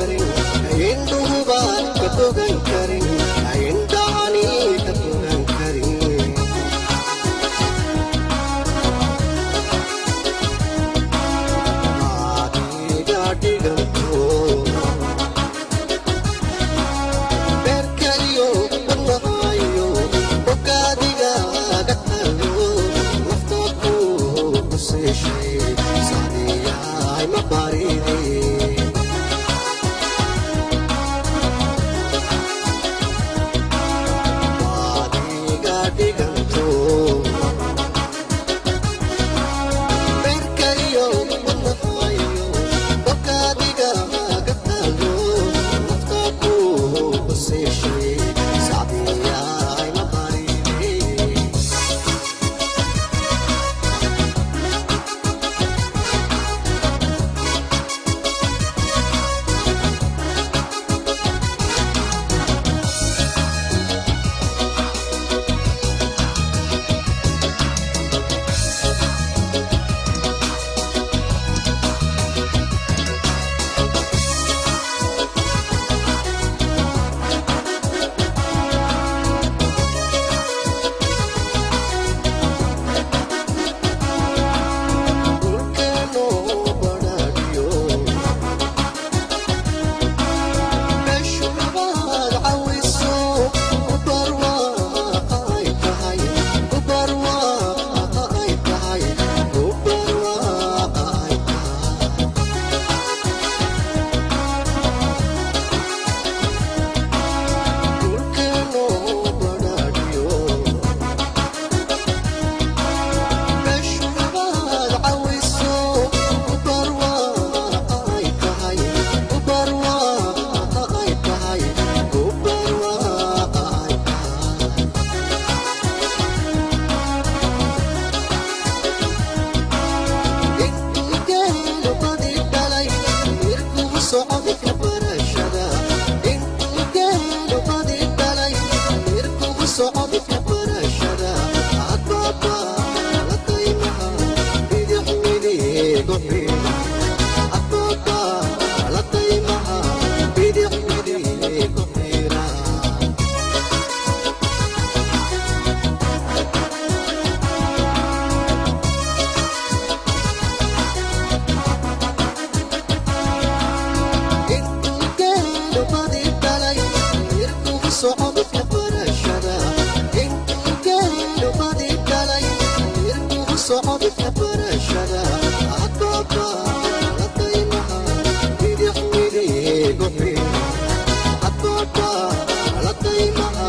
karin, indhuhuba ka bogan karin, indhahani ka bogan karin. Adiga dhiganto beerkayo wadnahayo bogaadiga ga tago, nafta ku kuseeshay sacdiyaay ma baride. Adiga dhiganto beerkayo wadnahayo bogaadiga ga tago, nafta ku kuseeshay sacdiyaay ma baride. Dhulkeenoo badhaadhiyo meeshu nabaad cawiso, ku barwaaqa ay tahay, ku barwaaqa ay tahay, ku barwaaqa ay tahay. Dhulkeenoo badhaadhiyo meeshu nabaad cawiso, ku barwaaqa ay tahay, ku barwaaqa ay tahay, ku barwaaqa ay tahay. Intuu geelu badi dhalay mirkuu socodka barashada, intuu geelu badi dhalay mirkuu socodka barashada, adbaba la daymaha bidix midigu xidha, adbaba la daymaha bidix midigu xidha. Intuu geelu badi dhalay mirkuu socodka barashada, intuu geelu badi dhalay mirkuu socodka barashada, adbaba la daymaha bidix midigu xidha, adbaba la daymaha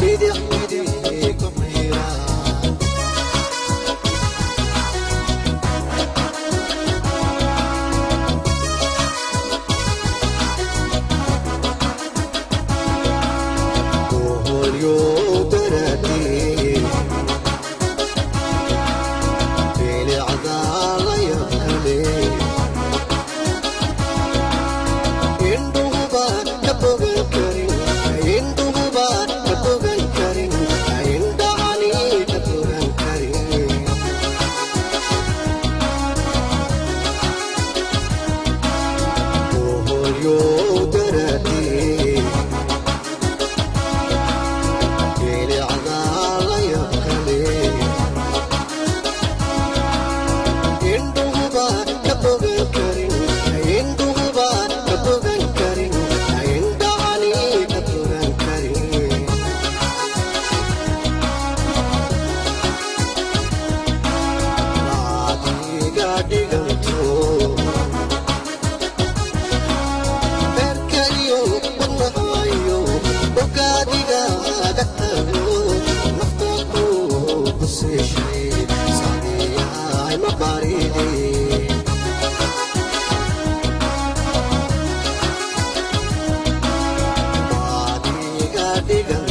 bidix midigu xidha. Boholyo daraadii bilicda la yabkale, indhuhuba ka bogan karin, indhuhuba ka bogan karin, indhahani ka bogan karin. Boholyo daraadii bilicda la yabkale, indhuhuba ka bogan karin, indhuhuba ka bogan karin, indhahani ka bogan karin. Adiga dhiganto beerkayo wadnahayo bogaadiga ga tago, nafta ku kuseeshay sacdiyaay ma baride. Adiga dhiganto